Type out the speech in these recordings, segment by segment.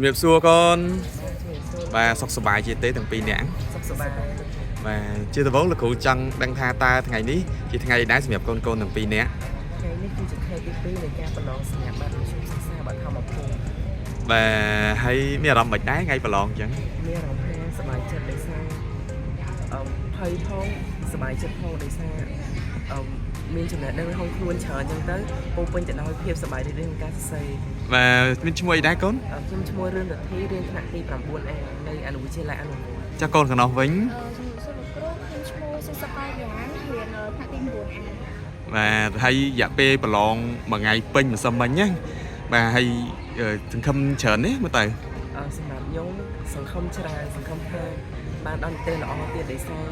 ជំរាបសួរកូនបាទសុខសប្បាយជាទេទាំងពីរនាក់ សុខសប្បាយ បាទជាដំបូងលោកគ្រូចង់ដឹងថាតើថ្ងៃនេះជាថ្ងៃដែរសម្រាប់កូនកូនទាំងពីរនាក់ ថ្ងៃនេះគឺជាថ្ងៃទី2នៃការប្រឡងសញ្ញាបត្រមធ្យមសិក្សាបឋមភូមិ បាទហើយមានអារម្មណ៍មិនដែរថ្ងៃប្រឡងអញ្ចឹង មានអារម្មណ៍ថាសប្បាយចិត្តដោយសារអឺភ័យផងសប្បាយចិត្តផងដោយសារអឺមានចំណេះដឹងក្នុងខ្លួនច្រើនអញ្ចឹងទៅពោពេញទៅដោយភាពសប្បាយរីករាយក្នុងការសរសេរ បាទមានឈ្មោះអីដែរកូន ខ្ញុំឈ្មោះរឿនរដ្ឋីរៀនថ្នាក់ទី 9A នៃអនុវិទ្យាល័យអនុវត្ត ចាកូនខាងនោះវិញ ជំរាបសួរលោកគ្រូខ្ញុំឈ្មោះសុសកាយ៉ានរៀនថ្នាក់ទី 9A បាទហើយរយៈពេលប្រឡងមួយថ្ងៃពេញម្សិលមិញណាបាទហើយសង្ឃឹមច្រើនទេមើលទៅ សម្រាប់ខ្ញុំសង្ឃឹមច្រើនសង្ឃឹមថាបានដល់និទេសល្អទៀតដោយសារ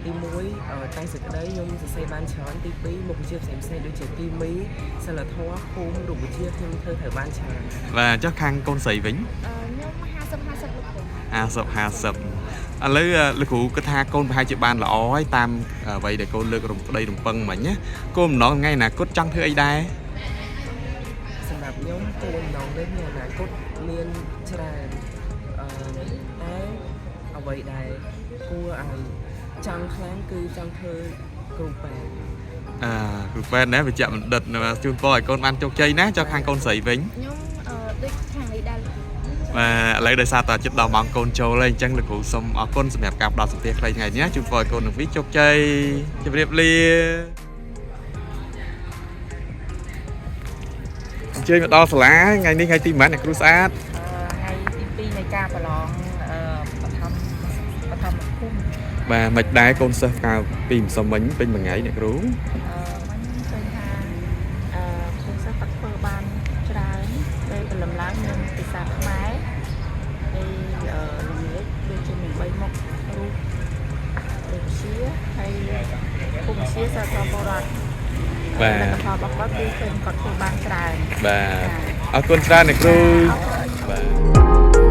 ទី1តែសេចក្តីខ្ញុំសរសេរបានច្រើនទី2មុខវិជ្ជាផ្សេងៗដូចជាគីមីសិលធម៌ភូមិរូបវិទ្យាខ្ញុំធ្វើត្រូវបានច្រើន បាទចុះខាងកូនស្រីវិញ ខ្ញុំ50 50លោកគ្រូ 50 50ឥឡូវលោកគ្រូគិតថាកូនប្រហែលជាបានល្អហើយតាមអ្វីដែលកូនលើករំក្តីរំពឹងមិញណាកូនម្ដងថ្ងៃអនាគតចង់ធ្វើអីដែរ សម្រាប់ខ្ញុំគោលបំណងនេះមានអនាគតមានច្រើនអឺតែអ្វីដែលគួរឲ្យចង់ខ្លាំងគឺចង់ធ្វើគ្រូពេទ្យ អឺគ្រូពេទ្យណាវិជ្ជបណ្ឌិតណាបាទជូនពរឲ្យកូនបានជោគជ័យណាចុះខាងកូនស្រីវិញ ខ្ញុំដូចខាងនេះដែរលោកគ្រូ បាទឥឡូវដោយសារតែចិត្តដល់ម៉ោងកូនចូលហើយអញ្ចឹងលោកគ្រូសូមអរគុណសម្រាប់ការផ្ដល់សម្ភារខ្លីថ្ងៃនេះណាជូនពរឲ្យកូនទាំងពីរជោគជ័យជម្រាបលាអញ្ជើញមកដល់សាលាថ្ងៃនេះថ្ងៃទីប៉ុន្មានអ្នកគ្រូស្អាត ថ្ងៃទី2នៃការប្រឡងអឺបឋមបឋមភូមិ បាទមិនដែរកូនសិស្សកាលពីម្សិលមិញពេញមួយថ្ងៃអ្នកគ្រូ អឺមិញឃើញថាអឺគ្រូសិស្សគាត់ធ្វើបានច្រើនពេលព្រលឹមឡើងមានភាសាខ្មែរហើយអឺល្ងាចដូចជាមាន3មុខរូបវិទ្យាហើយភូមិវិទ្យាសាស្ត្រពលរដ្ឋ បាទ លទ្ធផលរបស់គាត់គឺឃើញគាត់ធ្វើបានច្រើន បាទអរគុណច្រើនអ្នកគ្រូ អរគុណ បាទ